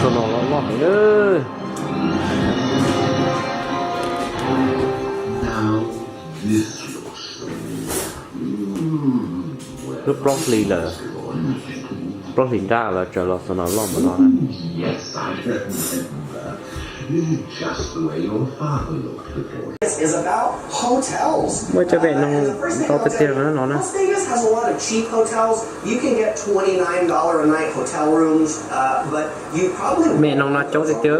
Xo no loj loj heev na. Lub plaub hlis lawm, plaub hlis nrab lawm tseem los xo no loj npaum no na. Muaj cov me noog ntau tiag tiag no na. Me noog no coob tiag tiag,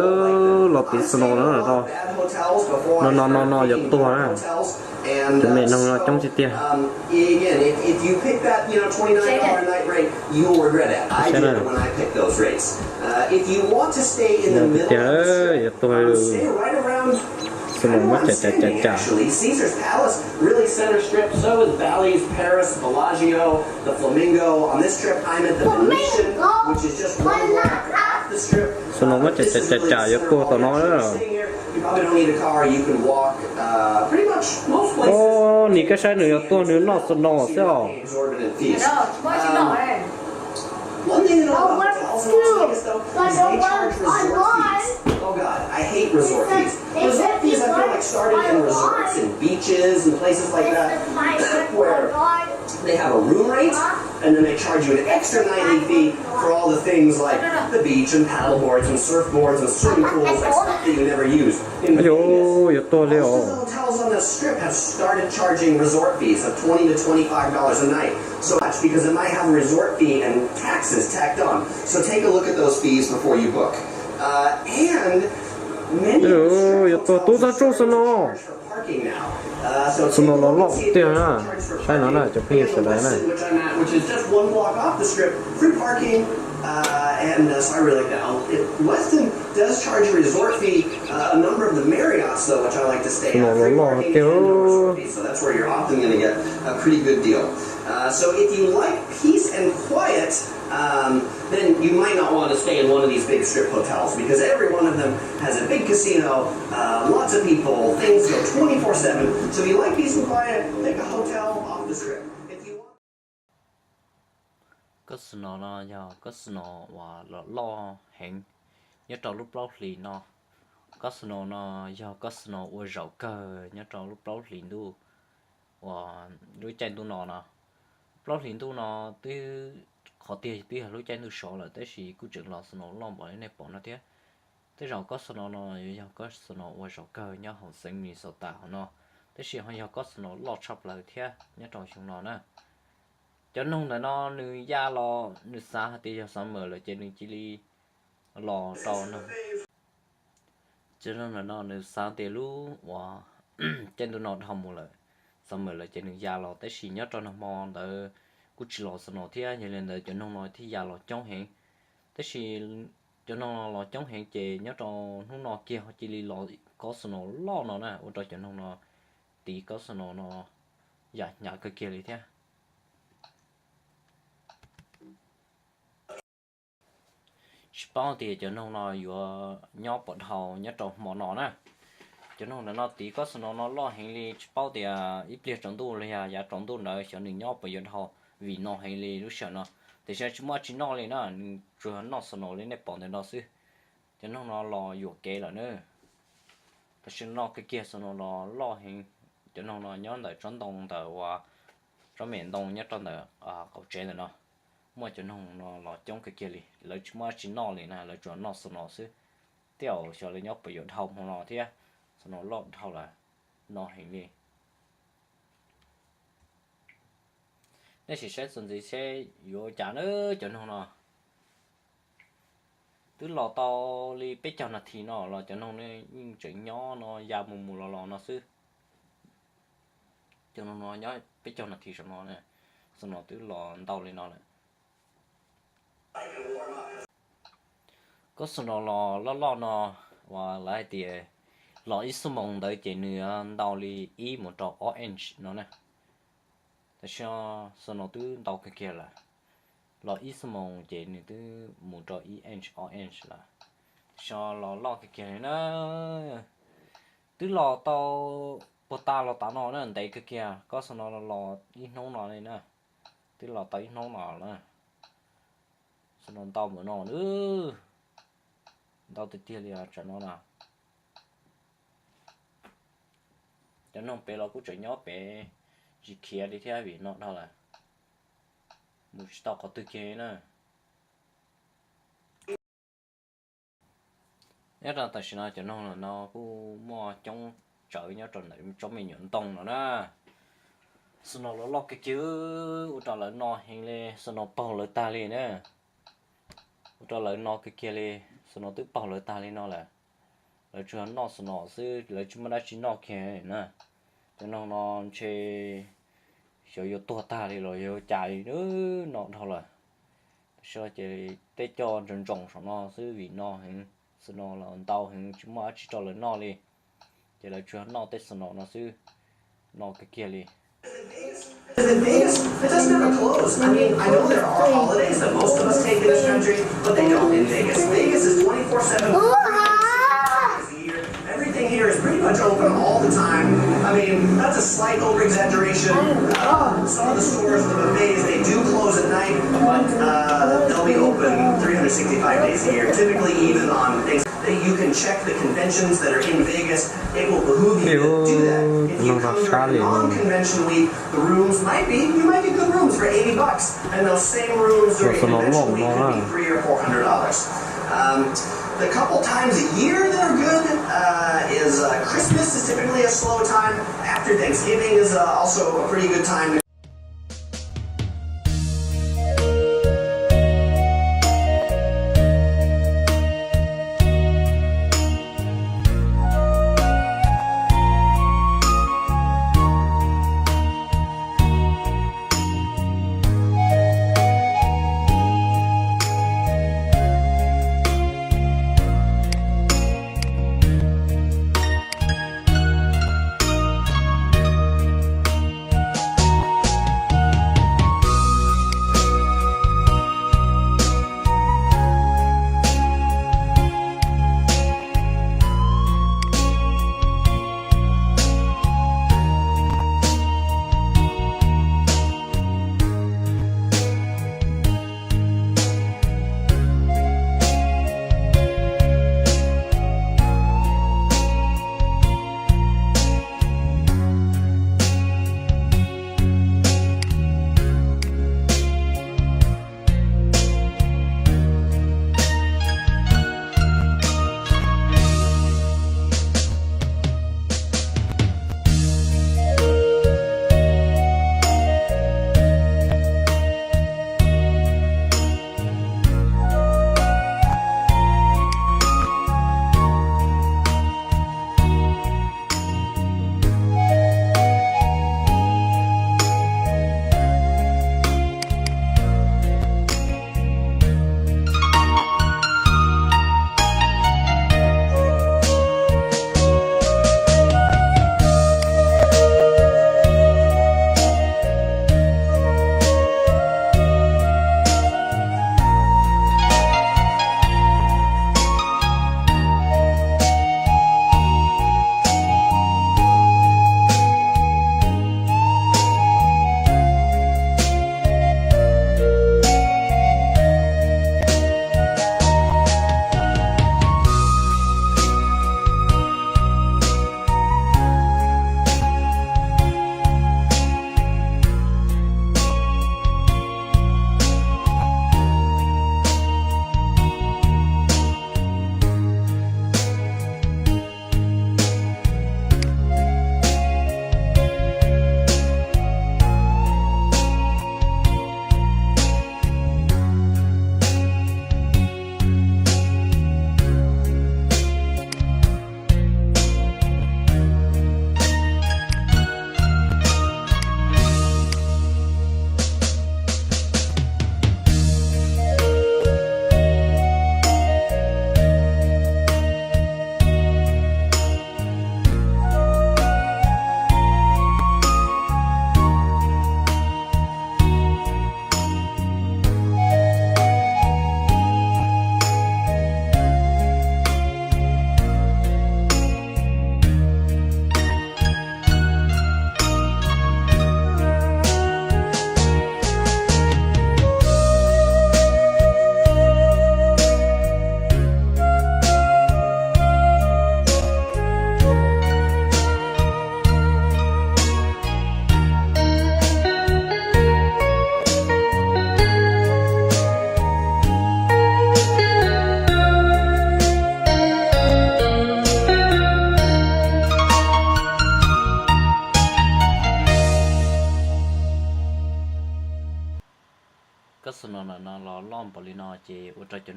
los tiv xo no na, no no no no yuav tuag na. Cov me noog no coob tiag tiag. Tiag, yuav tuag. Xo no muab cam cam cam cam. Xo no muab cam cam cam cam yuav tuag tom no. Nim koj saib nws yuav tuag nws noj xo no xwb os. They have a room rate, and then they charge you an extra nightly fee for all the things like the beach and paddle boards and surfboards and swimming pools, like stuff that you never use. In Vegas, most of the hotels on the strip have started charging resort fees of twenty to twenty-five dollars a night. So much because it might have a resort fee and taxes tacked on. So take a look at those fees before you book. Uh, and many of the strip hotels, tub txob tsuj xo no. Xo no los loj tiag na. Saib no na cov phooj ywg sawv daws na. Xo no los loj tiag. Then you might not want to stay in one of these big strip hotels because every one of them has a big casino, uh, lots of people, things go twenty-four seven. So if you like peace and quiet, pick a hotel off the strip. If you want Casino no yog casino uas los loj heev nyob rau lub plaub hlis no. Casino no yog casino ua zaum kawg nyob rau lub plaub hlis ntuj uas lub caij ntuj no no. Plaub hlis ntuj no twb qhov tiag twb yog lub caij ntuj sov lawm tab sis kuj tseem los casino loj npaum li nej pom no thiab. Tej zaum casino no yuav yog casino ua zaum kawg nyob hauv xeev Minnesota hauv no, tab sis ho yog casino loj tshaj plaws thiab nyob rau xyoo no na. Cov noog ntawm no nws ya los nws xav hais tias yog summer lawm ces nws cia li los rau no. Cov noog ntawm no nws xav tias lub uas caij ntuj no dhau mus lawm, summer lawm ces nws ya los, tab sis nyob rau nag hmo ntawd kuj tsis los snow thiab, yog li ntawd cov noog no thiaj ya los coob heev. Tab sis cov noog no los coob heev ces nyob rau hnub no kiag ho cia li los casino loj no na, ua rau cov noog no tiv casino no yam hnyav kawg kiag li thiab. Tsis paub tias cov noog no yuav nyob puas dhau nyob rau hmo no na. Cov noog ntawm no tiv casino no loj heev li, tsis paub tias ib pliag tsaus ntuj los yog yav tsaus ntuj ntawd xyov nws nyob puas yuav dhau vim no heev li lub sij hawm no. Tiam sis tsis muaj tsis noj li na, nws tsuas noj snow li nej pom ntawm no xwb. Cov noog no los yuam kev lawm na. Tam sim no kawg kiag snow los loj heev. Cov noog no nyob ntawm tsob ntoo ntawm uas tsob me ntoo nyob rau ntawm qaum tsev ntawm no. Muaj cov noog no los coob kawg kiag li, lawv tsis muaj tsis noj li na, lawv tsuas noj snow xwb. Tej zaum xyov lawv nyob puas yuav dhau hmo no thiab, snow loj dhau lawm, no heev li. Nej sim saib txuas ntxiv seb yuav ua cas na cov noog no. Twb los tau li peb caug nas this no los cov noog ne yeej tseem nyob no ya mus mus los los no xwb. Cov noog no nyob peb caug nas this saum no, saum no twb los ntau li no lawm. Koj snow los loj loj no uas lawv hais tias los ib xuab moos ntawd ces nws ntau li ib mus rau ob inch no na. Tam sim no snow twb ntau kawg kiag lawm, los ib xuab moos ces nws twb mus rau ib inch ob inch lawm. Tam sim no los loj kawg kiag li na. Twb los tau puag ta los tav no na, ntev kawg kiag, koj snow los ib hnub no li na. Twb los tau ib hnub no na. Snow ntau npaum no na. Ntau tiag tiag li os tsam no na. Cov noog pem los kuj tseem nyob pem tsis khiav li thiab vim no dhau lawm. Mus tsis tau qhov twg kiag na. Nyob rau tam sim no cov noog no kuj muaj coob tsawv nyob rau ntawm tsob me nyuam ntoo no na. Snow los loj kiag kiag, ua rau lawv no heev li, snow paug lawv tag li na. Ua rau lawv no kiag kiag li, snow twb paug lawv tag li no lawm. Lawv tsuas noj snow xwb, lawv tsis muaj dab tsi noj kiag na. Cov noog no ntshe xyov yuav tuag tag li los yog cas li no dhau lawm. Tam sim no ces tej coj ntsoos ntsoos saum no xwb vim no heev, snow los ntau heev tsis muaj dab tsi rau lawv noj li. Ces lawv tsuas noj tej snow no xwb, no kiag kiag li. Is in Vegas. It doesn't have a close. I mean, I know there are holidays that most of us take in this country, but they don't in Vegas. Vegas is twenty-four seven, three hundred sixty-five days a year. Everything here is pretty much open all the time. I mean, that's a slight over-exaggeration. Uh, some of the stores, the buffets, they do close at night, but uh, they'll be open three hundred sixty-five days a year, typically even on Thanksgiving. That you can check the conventions that are in Vegas. It will behoove you to do that. If you come during a non-convention week, the rooms might be, you might get good rooms for eighty bucks, and those same rooms during a convention week could be three or four hundred dollars. Um, the couple times a year that are good uh, is uh, Christmas is typically a slow time. After Thanksgiving is uh, also a pretty good time.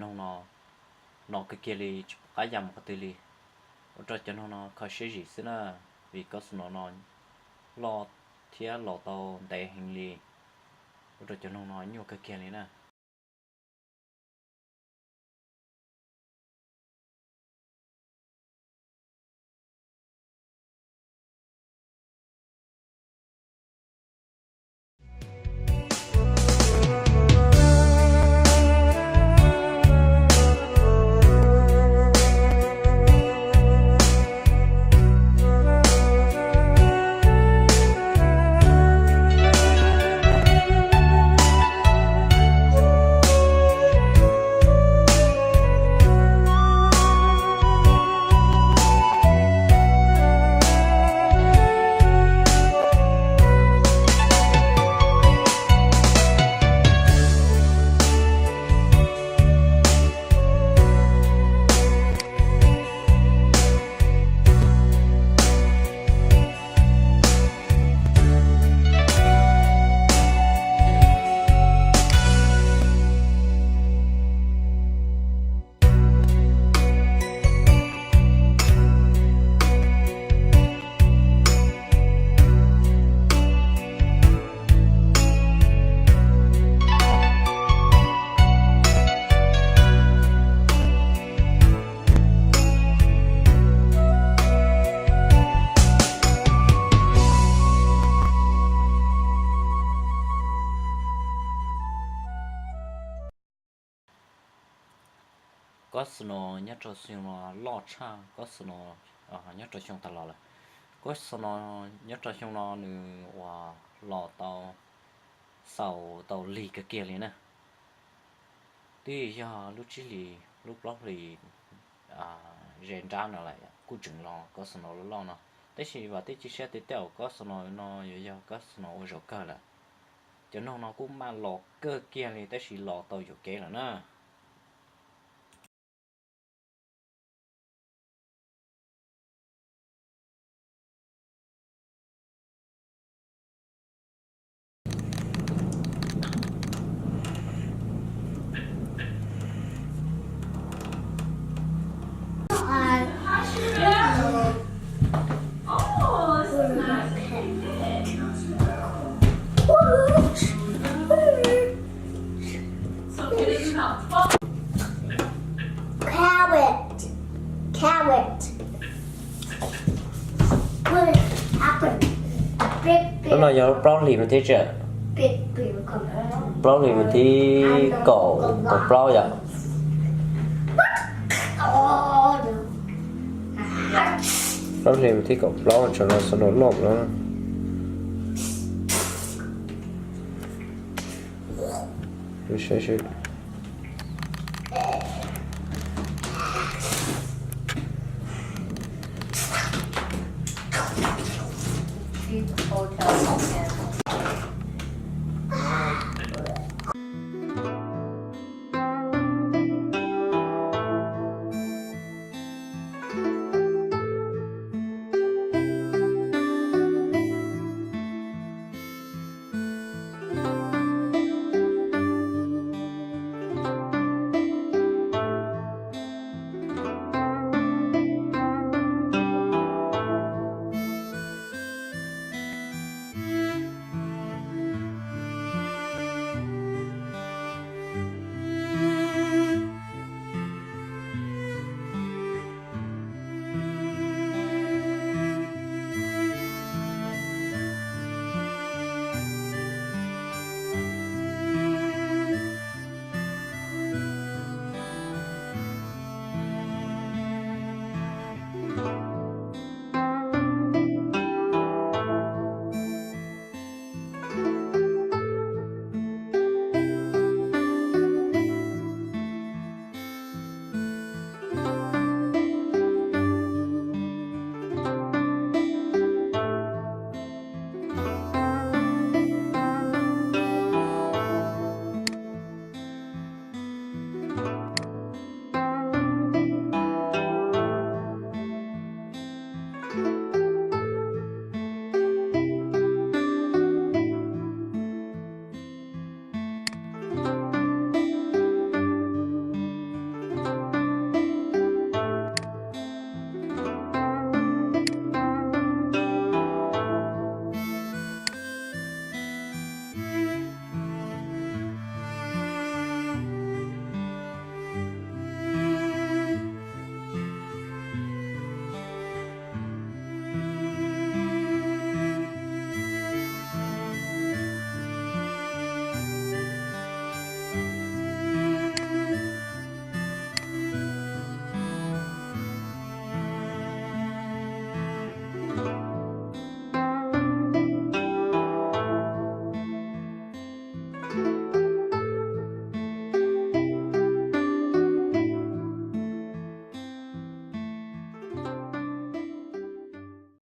noog no no kawg kiag li, tsis pom qab ya mus qhov twg li. Ua rau cov noog no kho siab zim xwb na, vim koj xwb no no loj thiab los tau ntev heev li. Ua rau cov noog no nyuaj kawg kiag li na. Koj snow nyob rau xyoo no loj tshaj koj snow nyob rau xyoo tas los lawm. Koj snow nyob rau xyoo no nws uas los tau xaus tau lig kawg kiag li na. Twb yog lub tsib hlis lub plaub hlis ze nrab no lawm kuj tseem los koj snow loj loj no. Tab sis vam thiab cia siab tias tej zaum koj snow no yuav yog koj snow ua zaum kawg lawm. Cov noog no kuj maj los kawg kiag li tab sis los tau yuam kev lawm na. Carrot. Carrot. Lub no yog plaub hlis mas thib tsi? Plaub hlis mas thib kaum, kaum plaub yom. Plaub hlis mas thib kaum plaub tseem los snow loj loj. Saib seb.